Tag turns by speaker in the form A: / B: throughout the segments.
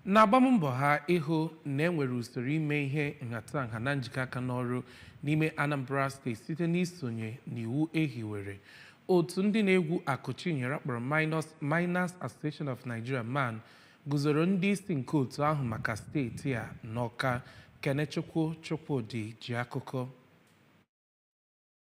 A: Na-agbam mbọ ha ịhụ na e nwere usoro ime ihe nhatanha na njikọ aka n'ọrụ n'ime Anambra Steeti site n'isonye n'iwu ehiwere, otu ndị na-egwu akụ Chinyere akpọrọ Miners Association of Nigeria, MAN, guzoro ndị isi nke otu ahụ maka steeti a n'Ọka. Kenechukwu Chukwudị ji akụkọ.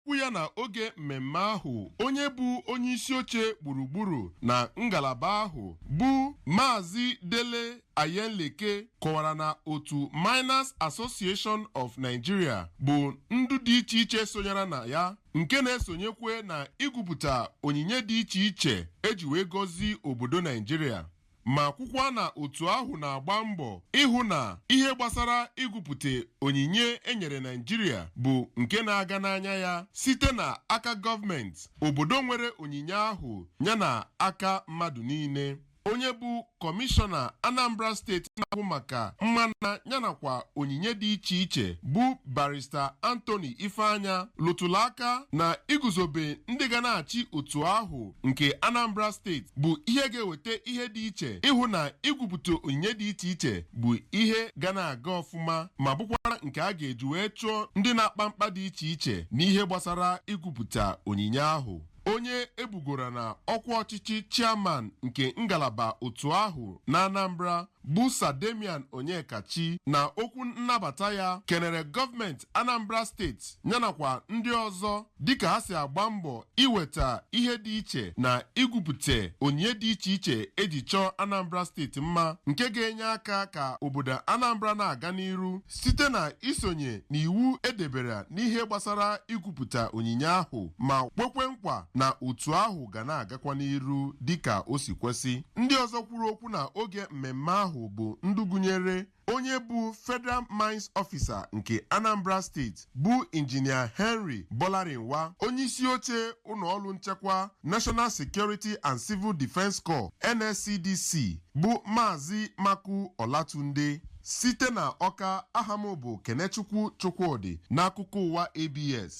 B: Okwu ya na oge mmemme ahụ, onye bụ onye isi oche gburugburu na ngalaba ahụ, bụ Maazị Dele Ayenleke, kọwara na otu Miners Association of Nigeria bụ ndụ dị iche iche sonyere na ya, nke na-esonyekwe na igwupụta onyinye dị iche iche eji wee gọzie obodo Naijiria, ma kwukwa na otu ahụ na-agba mbọ ịhụ na ihe gbasara igwupụta onyinye enyere Naijiria bụ nke na-aga n'anya ya site na aka gọọmenti obodo nwere onyinye ahụ yana aka mmadụ niile. Onye bụ kọmishọna Anambra Steeti na-ahụ maka mmanụ yanakwa onyinye dị iche iche, bụ Barrister Anthony Ifeanya, lụtụrụ aka na iguzobe ndị ga na-achị otu ahụ nke Anambra Steeti bụ ihe ga-eweta ihe dị iche ịhụ na igwupụta onyinye dị iche iche bụ ihe ga na-aga ọfụma, ma bụkwara nke a ga-eji wee chụọ ndị na-akpa mkpa dị iche iche n'ihe gbasara igwupụta onyinye ahụ. Onye ebugoro na ọkwa ọchịchị chairman nke ngalaba otu ahụ na Anambra, bụ Sir Damian Onyekachi, na okwu nnabata ya kenere gọọmenti Anambra Steeti yanakwa ndị ọzọ dịka ha si agba mbọ iweta ihe dị iche na igwupụta onyinye dị iche iche eji chọọ Anambra Steeti mma, nke ga-enye aka ka obodo Anambra na-aga n'iru site na isonye n'iwu edebere n'ihe gbasara igwupụta onyinye ahụ, ma kwekwe nkwa na otu ahụ ga na-agakwa n'iru dịka o si kwesị. Ndị ọzọ kwuru okwu na oge mmemme ahụ bụ ndụ gụnyere onye bụ Federal Mines Officer nke Anambra Steeti, bụ Injinia Henry Bolarinwa, onye isi oche ụlọọrụ nchekwa National Security and Civil Defence Corps, NSCDC, bụ Maazị Maku Olatunde. Site na Ọka, aha m bụ Kenechukwu Chukwudị n'akụkọ ụwa ABS.